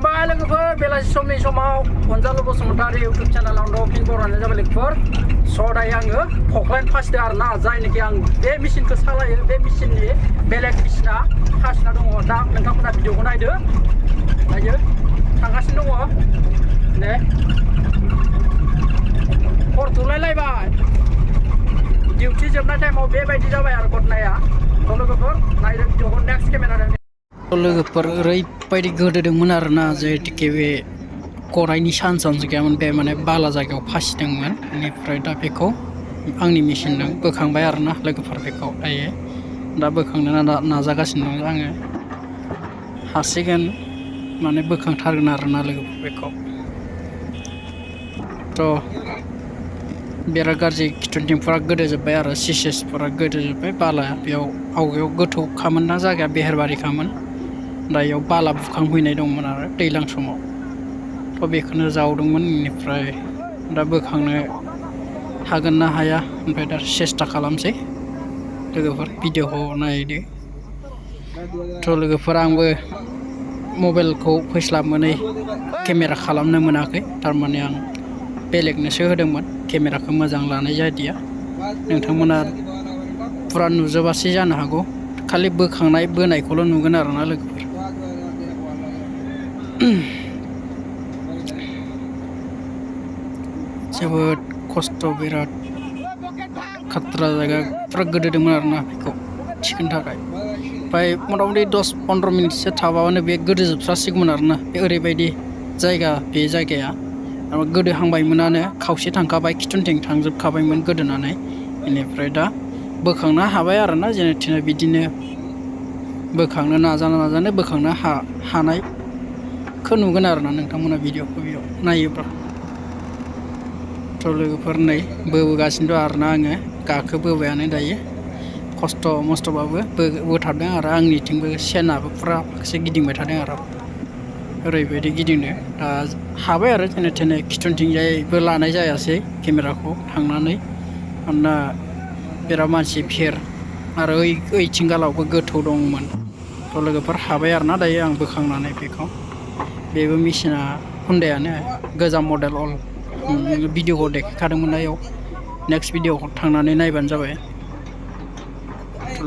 खुलुमबाय लोगोफोर बेलासि समनि समाव अनजालु बसुमतारी इउटुब चेनेलाव फिन बरायनाय जाबाय लोगोफोर दायो आङो पकेलेन्ड फासिदों आरोना जायनोखि आं बे मेसिनखौ सालायो बे मेसिननि बेलेग बिसिना फासिना दङ दा नोंथांमोना भिडिअखौ नायदो दायो थांगासिनो दङ दे हर थौलायलायबाय डिउटि जोबनाय टाइमाव बेबायदि जाबाय आरो घटनाया लोगोफोर नायदो भिडिअखौ नेक्स्ट केमेरा लोगोफोर ओरैबायदि गोदोदोंमोन आरोना जेहेतुके बे गरायनि चान्सआनो गैयामोन बे माने बाला जायगायाव फासिदोंमोन बेनिफ्राय दा बेखौ आंनि मेसिनजों बोखांबाय आरोना लोगोफोर बेखौ दायो दा बोखांनो नाजागासिनो दं आङो हासिगोन माने बोखांथारगोन आरोना लोगोफोर बेखौ बिराद गाज्रि खिथुथिंफोरा गोदोजोब्बाय आरो सिसेसफोरा गोदोजोब्बाय बालाया बेयाव आवगायाव गोथौखामोन ना जायगाया बेहेरबारिखामोन दा इयाव बाला बुखांफैनाय दंमोन आरो दैज्लां समाव बेखौनो जावदोंमोन बेनिफ्राय दा बोखांनो हागोन ना हाया ओमफ्राय दा सेस्था खालामसै लोगोफोर भिडिअखौ नायदो लोगोफोर आंबो मबाइलखौ फैस्लाब मोनै केमेरा खालामनो मोनाखै थारमाने आं बेलेगनोसो होदोंमोन केमेराखौ मोजां लानाय जादिया नोंथांमोना फुरा नुजोबासै जानो हागौ खालि बोखांनाय बोनायखौल' नुगोन आरोना लोगोफोर जोबोद खस्थ' बिराद खाथ्रा जायगा फुरा गोदोदोंमोन आरोना बेखौ थिखोनो थाखाय ओमफ्राय मथा-मथि 10-15 मिनिटसो थाबानो बे गोदोजोबस्रासिगौमोन आरोना बे ओरैबायदि जायगा बे जायगाया गोदोहांबायमोनानो खावसे थांखाबाय खिथुथिं थांजोबखाबायमोन गोदोनानै बेनिफ्राय दा बोखांनो हाबाय आरोना जेने थेने बिदिनो बोखांनो नाजानो बोखांनो हानायखौ नुगोन आरोना नोंथांमोना भिडिअखौ बेयाव नायोब्ला लोगोफोर नै बोबोगासिनो दं आरोना आङो गाखोबोबायानो दायो खस्थ' मस्थ'बाबो बोथारदों आरो आंनिथिंबो सेनाबो फुरा फारसे गिदिंबाय थादों आरो ओरैबायदि गिदिंनो दा हाबाय आरो जेने थेने खिथुथिंजायबो लानाय जायासै केमेराखौ थांनानै मानोना बिराद मानसि भिर आरो ओइथिं गालावबो गोथौ दंमोन लोगोफोर हाबाय आरोना दायो आं बोखांनानै बेखौ बेबो मेसिना हुन्डायानो गोजाम मडेल भिडिअखौ देखायखादोंमोन इयाव नेक्स्ट भिडिअखौ थांनानै नायबानो जाबाय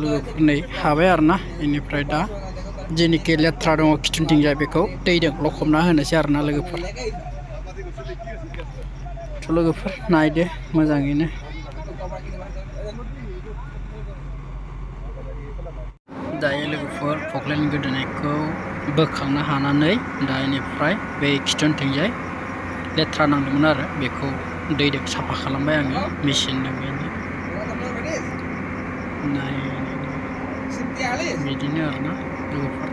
लोगोफोर नै हाबाय आरोना बेनिफ्राय दा जेनिखि लेथ्रा दङ खिथुथिंजाय बेखौ दैजों लखबना होनोसै आरोना लोगोफोर नायदो मोजाङैनो दायो लोगोफोर पकेलेन्ड गोदोनायखौ बोखांनो हानानै दा बेनिफ्राय बे खिथुथिंजाय लेथ्रा नांदोंमोन आरो बेखौ दैजों साफा खालामबाय आङो मेसिनजों बिदिनो आरोना लोगोफोर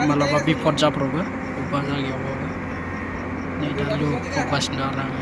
मालाबा बिपद जाब्रबो अबेबा जायगायावबाबो नै दा लुबगासिनो आरो आङो